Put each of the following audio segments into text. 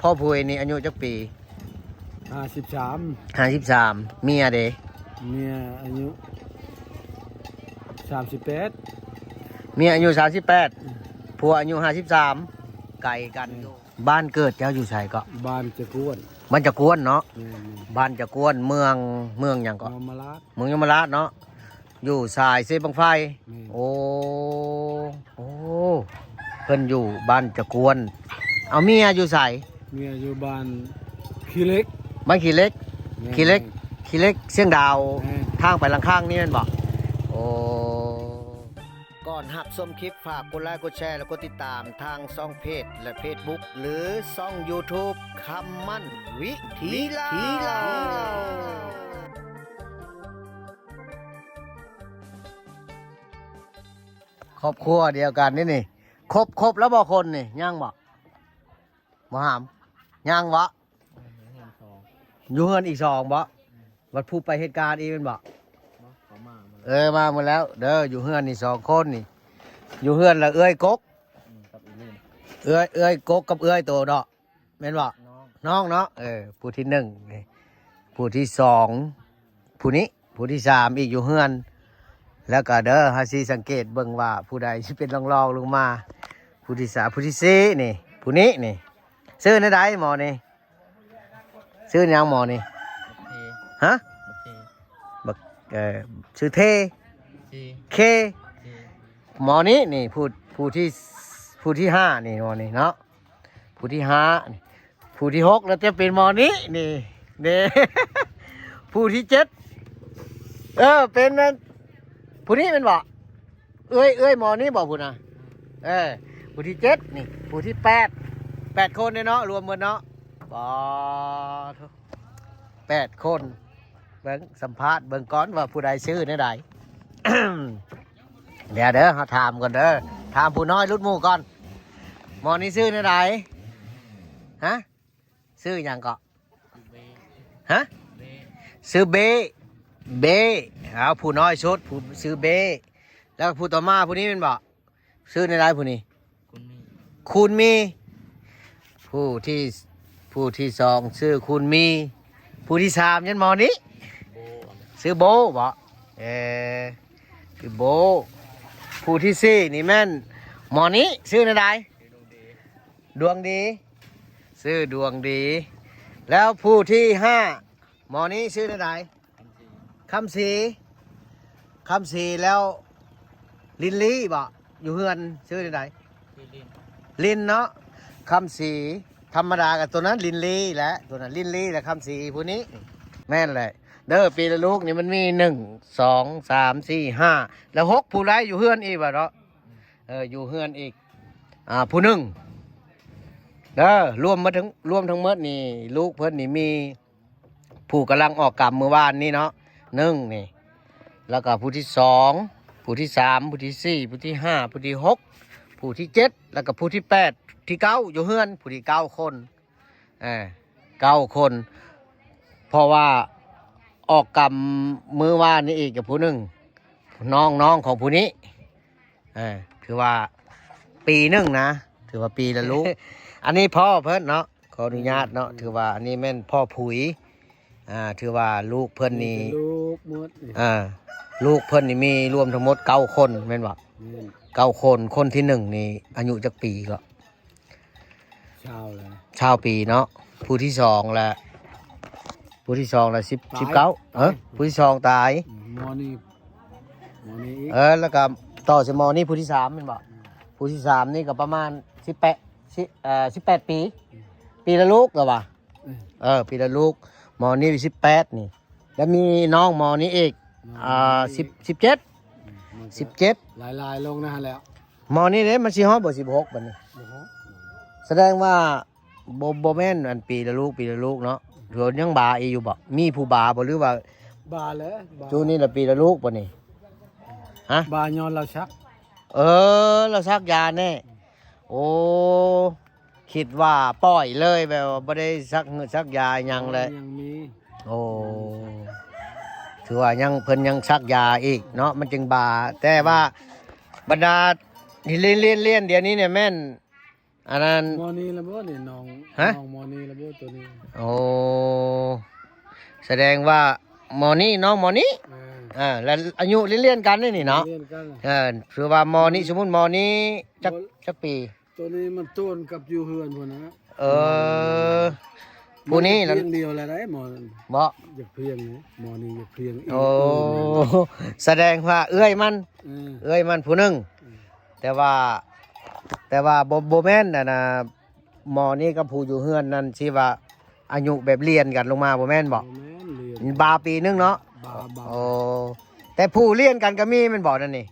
ພໍ່ຜຸຍນີ້ອາຍຸຈັກປີ? ຫ້າສິບສາມ. ຫ້າສິບສາມ. ເມຍເດ? ເມຍອາຍຸສາມສິບແປດ. ເມຍອາຍຸສາມສິບແປດ ອືມ ຜົວອາຍຸຫ້າສິບສາມ. ໄກກັນຢູ່. ແມ່ນ. ບ້ານເກີດເຈົ້າຢູ່ໃສເກາະ? ບ້ານຈະກວນ. ບ້ານຈະກວນເນາະ. ແມ່ນໆ. ບ້ານຈະກວນ ເມືອງ ເມືອງຫຍັງເກາະ? ຍົມມະລາດ. ເມືອງຍົມມະລາດເນາະ. ຢູ່ສາຍເຊບັ້ງໄຟ. ແມ່ນ. ໂອ້ ໂອ້ ເພິ່ນຢູ່ບ້ານຈະກວນ. ເອົາ ເມຍຢູ່ໃສ? ເມຍຢູ່ບ້ານຂີ້ເຫຼັກ. ບ້ານຂີ້ເຫຼັກ. ແມ່ນ. ຂີ້ເຫຼັກ ແມ່ນ. ຂີ້ເຫຼັກຊຽງດາວ. ແມ່ນ. ທາງໄປລາງຄາງນີ້ແມ່ນບໍ່? ໂອ້ ກ່ອນຮັບຊົມຄລິບ ຝາກກົດໄລ ກົດແຊ ແລະ ກົດຕິດຕາມທາງຊ່ອງເພຈ ແລະ ເຟສບຸກ ຫຼື ຊ່ອງຢູທູບ ຄຳໝັ້ນວິຖີລາວ. ຄອບຄົວດຽວກັນນີ້ນີ້ ຄົບ ຄົບແລ້ວບໍ່ຄົນນີ້? ຍັງບໍ່? ບໍ່ຫາມ? ຍັງບໍ່? ເຮືອນສອງ ຢູ່ເຮືອນອີກສອງບໍ່? ອືມ ບັດຜູ້ໄປເຮັດການອີກແມ່ນບໍ່? ບໍ່ ເຂົາມາໝົດແລ້ວ. ເອີ ມາໝົດແລ້ວເດີ ຢູ່ເຮືອນນີ້ສອງຄົນນີ້ ຢູ່ເຮືອນລະເອື້ອຍກົກ ອືມ ກັບອີ່ເລີນ ເອື້ອຍ ເອື້ອຍກົກກັບເອື້ອຍໂຕເນາະ ແມ່ນບໍ່? ນ້ອງ ນ້ອງເນາະ. ເອີ ຜູ້ທີໜຶ່ງນີ້ ຜູ້ທີສອງ ຜູ້ນີ້ ຜູ້ທີສາມອີກຢູ່ເຮືອນ. ແລ້ວກໍເດີ ເຮົາຊິສັງເກດເບິ່ງວ່າຜູ້ໃດຊິເປັນລອງໆລົງມາ. ຜູ້ທີສາມ ຜູ້ທີສີ່ນີ້ ຜູ້ນີ້ນີ້ ຊື່ແນວໃດໝໍນີ້? ຊື່ຫຍັງໝໍນີ້? ບັກເທ. ຮະ? ບັກເທ. ບັກ ເອີ ຊື່ເທ. ເຄ. ເຄ. ເຄ. ໝໍນີ້ນີ້ ຜູ້ ຜູ້ທີ ຜູ້ທີຫ້ານີ້ ໝໍນີ້ເນາະ. ຜູ້ທີຫ້ານີ້ ຜູ້ທີຫົກແລ້ວຈະເປັນໝໍນີ້ນີ້ ເດ້ ຜູ້ທີເຈັດ ເອີ ເປັນນັ້ນ ຜູ້ນີ້ແມ່ນບໍ່? ເອື້ອຍ ເອື້ອຍໝໍນີ້ບໍ່ ຜູ້ນະ? ເອີ ຜູ້ທີເຈັດນີ້ ຜູ້ທີແປດ ແປດຄົນເດ້ເນາະ ລວມໝົດເນາະ. ປາໂທ້ ແປດຄົນ. ເບິ່ງ ສຳພາດເບິ່ງກ່ອນວ່າຜູ້ໃດຊື່ແນວໃດ. ດຽວເດີ ເຮົາຖາມກ່ອນເດີ ຖາມຜູ້ນ້ອຍຫຼຸດໝູ່ກ່ອນ. ໝໍນີ້ຊື່ແນວໃດ? ຮະ? ຊື່ຫຍັງເກາະ? ຮະ? ຊື່ເບ້ ເບ້. ເອົາ ຜູ້ນ້ອຍສຸດ ຜູ້ຊື່ເບ້. ແລ້ວຜູ້ຕໍ່ມາຜູ້ນີ້ແມ່ນບໍ່? ຊື່ແນວໃດຜູ້ນີ້? ຄູນມີ ຄູນມີ. ຜູ້ທີ່ ຜູ້ທີ່ສອງຊື່ຄູນມີ. ຜູ້ທີ່ສາມແມ່ນໝໍນີ້ ຊື່ໂບ້ບໍ? ເອີ ຊື່ໂບ້. ຜູ້ທີ່ສີ່ນີ້ແມ່ນໝໍນີ້ ຊື່ແນວໃດ? ດວງດີ ຊື່ດວງດີ. ແລ້ວຜູ້ທີ່ຫ້າ ໝໍນີ້ຊື່ແນວໃດ? ຄຳສີ ຄຳສີ. ແລ້ວລິນລີບໍ? ຢູ່ເຮືອນຊື່ແນວໃດ? ລິນ ລິນເນາະ. ຄຳສີ ທຳມະດາກໍຕົວນັ້ນ ລິນລີແຫຼະ ຕົວນັ້ນລິນລີ ແລະ ຄຳສີ. ຜູ້ນີ້ ແມ່ນແຫຼະເດີ ປີລະລູກນີ້ມັນມີໜຶ່ງ ສອງ ສາມ ສີ່ ຫ້າ ແລ້ວຫົກ ຜູ້ໃດຢູ່ເຮືອນອີກບໍເນາະ? ເອີ ຢູ່ເຮືອນອີກ ອ່າ ຜູ້ໜຶ່ງເດີ. ລວມມາເຖິງ ລວມທັງໝົດນີ້ ລູກເພິ່ນນີ້ມີ ຜູ້ກຳລັງອອກກຳມື້ວານນີ້ເນາະ ໜຶ່ງນີ້ ແລ້ວກໍຜູ້ທີສອງ ຜູ້ທີສາມ ຜູ້ທີສີ່ ຜູ້ທີຫ້າ ຜູ້ທີຫົກ ຜູ້ທີເຈັດ ແລ້ວກໍຜູ້ທີແປດ ທີ່ເກົ້າ ຢູ່ເຮືອນ ຜູ້ທີ່ເກົ້າຄົນ. ເອີ ເກົ້າຄົນ ເພາະວ່າອອກກຳມື້ວານນີ້ອີກກັບຜູ້ໜຶ່ງ ນ້ອງ ນ້ອງຂອງຜູ້ນີ້. ເອີ ຖືວ່າປີໜຶ່ງນະ ຖືວ່າປີລະລູກ. ອັນນີ້ພໍ່ເພິ່ນເນາະ ຂໍອະນຸຍາດເນາະ. ອືມ ຖືວ່າອັນນີ້ແມ່ນພໍ່ຜຸຍ. ອ່າ ຖືວ່າລູກເພິ່ນນີ້ ລູກໝົດນີ້ ອ່າ ລູກເພິ່ນນີ້ມີລວມທັງໝົດເກົ້າຄົນແມ່ນບໍ່? ແມ່ນ ເກົ້າຄົນ. ຄົນທີໜຶ່ງນີ້ອາຍຸຈັກປີເກາະ? ຊາວແລ້ວ ຊາວປີເນາະ. ຜູ້ທີສອງລະ ຜູ້ທີສອງລະສິບ ຕາຍ ສິບເກົ້າ ຕາຍ. ເອີ ຜູ້ທີສອງຕາຍ. ອືມ ໝໍນີ້ ໝໍນີ້ອີກ ເອີ ແລ້ວກໍຕໍ່ໃສ່ໝໍນີ້ຜູ້ທີສາມແມ່ນບໍ່? ອືມ ຜູ້ທີສາມນີ້ກໍປະມານສິບແປດ ສິບ ເອີ ສິບແປດປີ. ອືມ ປີລະລູກລະວ່າ ເອີ ເອີ ປີລະລູກ. ໝໍນີ້ສິບແປດນີ້ ແລ້ວມີນ້ອງໝໍນີ້ອີກ ນ້ອງ ອ່າ ໜຶ່ງອີກ ສິບ ສິບເຈັດ. ອືມ ມັນກໍ ສິບເຈັດ ຫຼາຍໆລົງນະຫັ້ນແຫຼະ. ໝໍນີ້ເດ້ ມັນຊິຮອດບໍ່ ສິບຫົກ ບັດນີ້? ບໍ່ຮອດ. ສະແດງວ່າ ບໍ່ ບໍ່ແມ່ນອັນປີລະລູກ ປີລະລູກເນາະ. ເພິ່ນຍັງບາອີກຢູ່ບໍ່? ມີຜູ້ບາບໍ່ ຫຼືວ່າ ບາແຫຼະ ບາ. ຈຸນີ້ລະປີລະລູກບໍ່ນີ້? ຮະ? ບາຍ້ອນລາວສັກ. ເອີ ລາວສັກຢາແນ່. ໂອ້ ຄິດວ່າປ່ອຍເລີຍ ແບບວ່າບໍ່ໄດ້ສັກ ສັກຢາຫຍັງແຫຼະ. ຍັງມີ ໂອ້ ຖືວ່າຍັງ ເພິ່ນຍັງສັກຢາອີກເນາະ ມັນຈຶ່ງບາ. ແຕ່ວ່າບັນດາທີ່ລຽນ ລຽນ ລຽນດຽວນີ້ນີ້ແມ່ນ ອັນນັ້ນ ໝໍນີ້ລະບໍ່ນີ້ ນ້ອງ ຮະ? ນ້ອງໝໍນີ້ລະບໍ່ໂຕນີ້? ໂອ້ ສະແດງວ່າໝໍນີ້ ນ້ອງໝໍນີ້ ເອີ ເອີ ແລະອາຍຸລຽນໆກັນນີ້ເນາະ ລຽນກັນ ເອີ ຄືວ່າໝໍນີ້ ສົມມຸດໝໍນີ້ຈັກ ບໍ່ ຈັກປີ? ໂຕນີ້ມັນໂຕນກັບຢູ່ເຮືອນພຸ້ນນະ ເອີ ອືມ ຜູ້ນີ້ລະ ມັນຈະພຽງດຽວລະໄດ້ໝໍນັ້ນ ບໍ່ ຢາກພຽງນີ້ ໝໍນີ້ຢາກພຽງອີກ ໂອ້ ເອີ ສະແດງວ່າເອື້ອຍມັນ ເອີ ເອື້ອຍມັນຜູ້ໜຶ່ງ ເອີ ແຕ່ວ່າ ແຕ່ວ່າບໍ່ ບໍ່ແມ່ນອັນນ່າ ໝໍນີ້ກັບຜູ້ຢູ່ເຮືອນນັ້ນ ຊິວ່າອາຍຸແບບລຽນກັນລົງມາ ບໍ່ແມ່ນບໍ່? ບໍ່ແມ່ນ ລຽນ ບາປີໜຶ່ງເນາະ ບາ ບາ ໂອ້ ແຕ່ຜູ້ລຽນກັນກໍມີແມ່ນບໍ່ນັ້ນນີ້?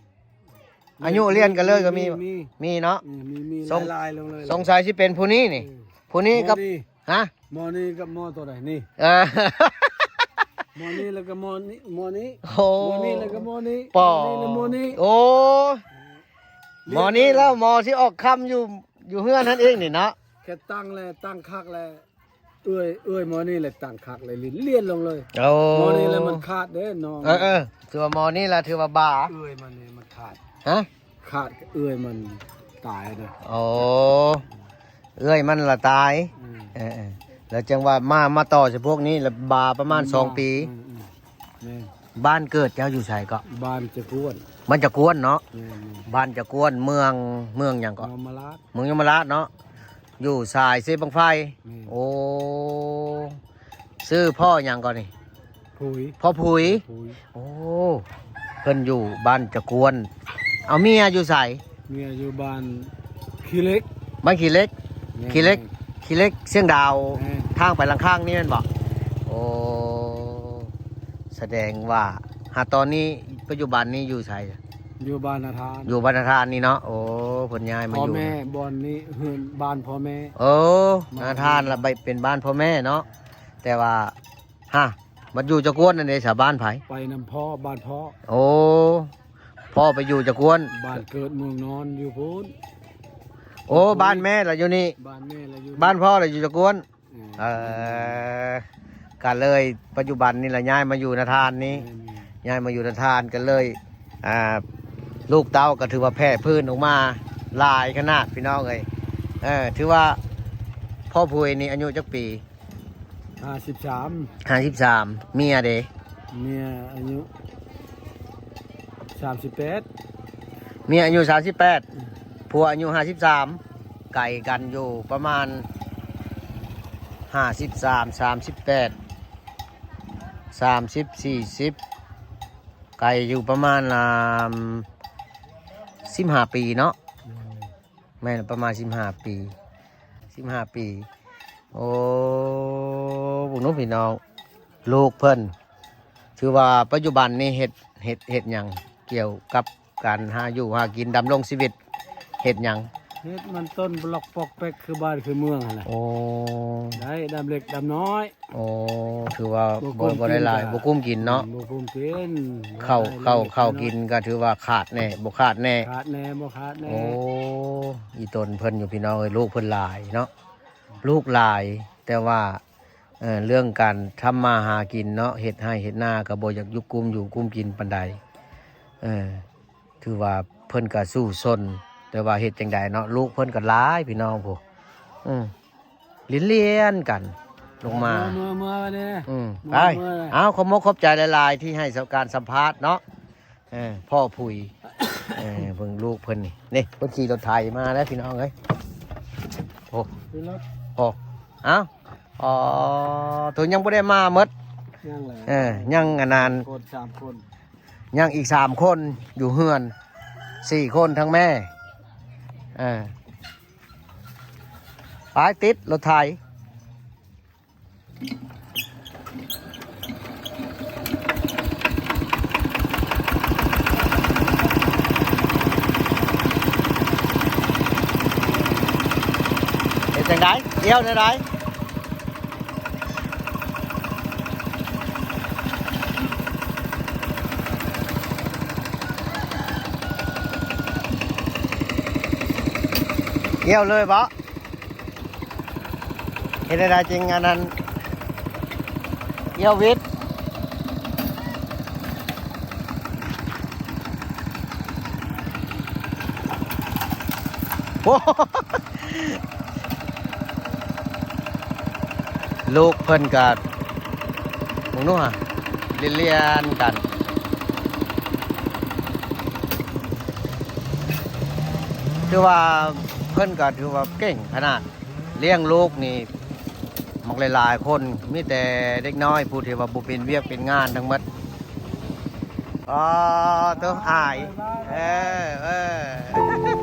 ອາຍຸລຽນກັນເລີຍກໍມີ ມີ ມີເນາະ ມີ ມີ ມີ ສົງ ຫຼາຍໆລົງເລີຍ ສົງໄສຊິເປັນຜູ້ນີ້ນີ້ ເອີ ຜູ້ນີ້ກັບ ໝໍນີ້ ຮະ? ໝໍນີ້ກັບໝໍໂຕໃດນີ້? ເອີ ໝໍນີ້ແລ້ວກໍໝໍນີ້ ໝໍນີ້ ໂອ້ ໝໍນີ້ແລ້ວກໍໝໍນີ້ ປໍ ໝໍນີ້ແລ້ວໝໍນີ້ ໂອ້ ລຽນ ໝໍນີ້ແລ້ວໝໍຊິອອກຄ່ຳຢູ່ ຢູ່ເຮືອນຫັ້ນເອງນີ້ເນາະ ແຄ່ຕັ້ງແລ້ວ ຕັ້ງຄັກແລ້ວ ເອື້ອຍ ເອື້ອຍໝໍນີ້ແຫຼະຕັ້ງຄັກເລີຍ ລຽນ ລຽນລົງເລີຍ ໂອ້ ໝໍນີ້ແຫຼະມັນຂາດເດ້ນ້ອງ ເອີ ເອີ ຖືວ່າໝໍນີ້ລະຖືວ່າບາ ເອື້ອຍມັນນີ້ມັນຂາດ ຮະ? ຂາດເອື້ອຍມັນຕາຍນະ ໂອ້ ເອື້ອຍມັນລະຕາຍ ອືມ ເອີ ເອີ ແລ້ວຈັ່ງວ່າມາ ມາຕໍ່ໃສ່ພວກນີ້ລະບາປະມານ ອືມ ສອງປີ ອືມ ອືມ ແມ່ນ ບ້ານເກີດເຈົ້າຢູ່ໃສເກາະ? ບ້ານຈະກວນ ບ້ານຈະກວນເນາະ ແມ່ນໆ ບ້ານຈະກວນ ເມືອງ ເມືອງຫຍັງເກາະ? ຍົມມະລາດ ເມືອງຍົມມະລາດເນາະ ຢູ່ສາຍເຊບັ້ງໄຟ ແມ່ນ ໂອ້ ຊື່ພໍ່ຫຍັງເກາະນີ້? ຜຸຍ ພໍ່ຜຸຍ ຜຸຍ ໂອ້ ເພິ່ນຢູ່ບ້ານຈະກວນ ເອົາເມຍຢູ່ໃສ? ເມຍຢູ່ບ້ານຂີ້ເຫຼັກ ບ້ານຂີ້ເຫຼັກ ແມ່ນ ຂີ້ເຫຼັກ ແມ່ນ ຂີ້ເຫຼັກຊຽງດາວ ແມ່ນ ທາງໄປຫຼັງຄາງນີ້ແມ່ນບໍ່? ໂອ້ ສະແດງວ່າ ຫາຕອນນີ້ປັດຈຸບັນນີ້ຢູ່ໃສ? ຢູ່ບ້ານນາທານ ຢູ່ບ້ານນາທານນີ້ເນາະ ໂອ້ ເພິ່ນຍ້າຍມາຢູ່ ພໍ່ແມ່ບ່ອນນີ້ ເຮືອນບ້ານພໍ່ແມ່ ໂອ້ ນາທານລະໄປເປັນບ້ານພໍ່ແມ່ເນາະ ແຕ່ວ່າ ຮະ ມາຢູ່ຈະກວນນັ້ນເດ ສາ ບ້ານໃຜ? ໄປນຳພໍ່ ບ້ານພໍ່ ໂອ້ ພໍ່ໄປຢູ່ຈະກວນ ບ້ານເກີດເມືອງນອນຢູ່ພຸ້ນ ໂອ້ ຢູ່ພຸ້ນ ບ້ານແມ່ລະຢູ່ນີ້ ບ້ານແມ່ລະຢູ່ນີ້ ບ້ານພໍ່ລະຢູ່ຈະກວນ ເອີ ເອີ ກະເລີຍປັດຈຸບັນນີ້ລະຍ້າຍມາຢູ່ນາທານນີ້ ແມ່ນໆ ຍ້າຍມາຢູ່ນາທານ ກະເລີຍ ອ່າ ລູກເຕົ້າກະຖືວ່າແຜ່ພື້ນອອກມາຫຼາຍຂະໜາດ ພີ່ນ້ອງເອີຍ ເອີ ຖືວ່າພໍ່ຜຸຍນີ້ອາຍຸຈັກປີ? ຫ້າສິບສາມ ຫ້າສິບສາມ ເມຍເດ? ເມຍອາຍຸສາມສິບແປດ ເມຍອາຍຸສາມສິບແປດ ອືມ ຜົວອາຍຸຫ້າສິບສາມ ໄກກັນຢູ່ປະມານຫ້າສິບສາມ ສາມສິບແປດ ສາມສິບ ສີ່ສິບ ໄກຢູ່ປະມານ ອ່າ ສິບຫ້າປີເນາະ ອືມ ແມ່ນປະມານສິບຫ້າປີ ສິບຫ້າປີ ໂອ້ ເບິ່ງດູພີ່ນ້ອງ ລູກເພິ່ນ ຖືວ່າປັດຈຸບັນນີ້ເຮັດ ເຮັດ ເຮັດຫຍັງກ່ຽວກັບການຫາຢູ່ຫາກິນ ດຳລົງຊີວິດ ເຮັດຫຍັງ? ເຮັດມັນຕົ້ນບລັອກປອກແປັກຄືບ້ານຄືເມືອງຫັ້ນແຫຼະ ໂອ້ ໄດ້ດຳເລັກດຳນ້ອຍ ໂອ້ ຖືວ່າບໍ່ ບໍ່ ບໍ່ໄດ້ຫຼາຍ ບໍ່ກຸ້ມກິນເນາະ ບໍ່ກຸ້ມກິນ ເຂົ້າ ເຂົ້າ ເຂົ້າກິນກໍຖືວ່າຂາດແດ່ ບໍ່ຂາດແດ່ ຂາດແດ່ ບໍ່ຂາດແດ່ ໂອ້ ອີ່ຕົນເພິ່ນຢູ່ພີ່ນ້ອງເອີຍ ລູກເພິ່ນຫຼາຍເນາະ ລູກຫຼາຍ ແຕ່ວ່າ ເອີ ເລື່ອງການທຳມາຫາກິນເນາະ ເຮັດໄຮ່ເຮັດນາກໍບໍ່ຢາກຢູ່ກຸ້ມ ຢູ່ກຸ້ມກິນປານໃດ ເອີ ຖືວ່າເພິ່ນກໍສູ້ຊົນ ແຕ່ວ່າເຮັດຈັ່ງໃດເນາະ ລູກເພິ່ນກໍຫຼາຍພີ່ນ້ອງພຸ້ນ ອືມ ລຽນໆກັນລົງມາ ເມືອ ເມືອ ເມືອບັດນີ້ ອືມ ເມືອ ໄປ ເມືອ ເອົາ ຂອບມົກຂອບໃຈຫຼາຍໆ ທີ່ໃຫ້ສຳ ການສຳພາດເນາະ ເອີ ພໍ່ຜຸຍ ເອີ ເບິ່ງລູກເພິ່ນນີ້ ນີ້ເພິ່ນຂີ່ລົດໄຖມາແລ້ວພີ່ນ້ອງເອີຍ ໂອ້ ຂຶ້ນລົດ ໂອ້ ເອົ້າ ອໍ ໂຕຍັງບໍ່ໄດ້ມາໝົດ ຍັງແຫຼະ ເອີ ຍັງອັນນັ້ນ ຄົນ ສາມຄົນ ຍັງອີກສາມຄົນຢູ່ເຮືອນ ສີ່ຄົນທັງແມ່ ເອີ ໄປຕິດລົດໄຖ ເຮັດຈັ່ງໃດ? ກ້ຽວແນວໃດ? ກ້ຽວເລີຍບໍ? ເຮັດແນວໃດຈຶ່ງອັນນັ້ນ ກ້ຽວວິດ? ໂອ້ ລູກເພິ່ນກະ ເບິ່ງດູຫາ ລຽນໆກັນ ຖືວ່າເພິ່ນກະຖືວ່າເກັ່ງຂະໜາດ ລ້ຽງລູກນີ້ ມັກຫຼາຍໆຄົນ ມີແຕ່ເດັກນ້ອຍຜູ້ທີ່ວ່າບໍ່ເປັນວຽກເປັນງານທັງໝົດ. ອໍ ໂຕ ອາຍ ເອີ ເອີ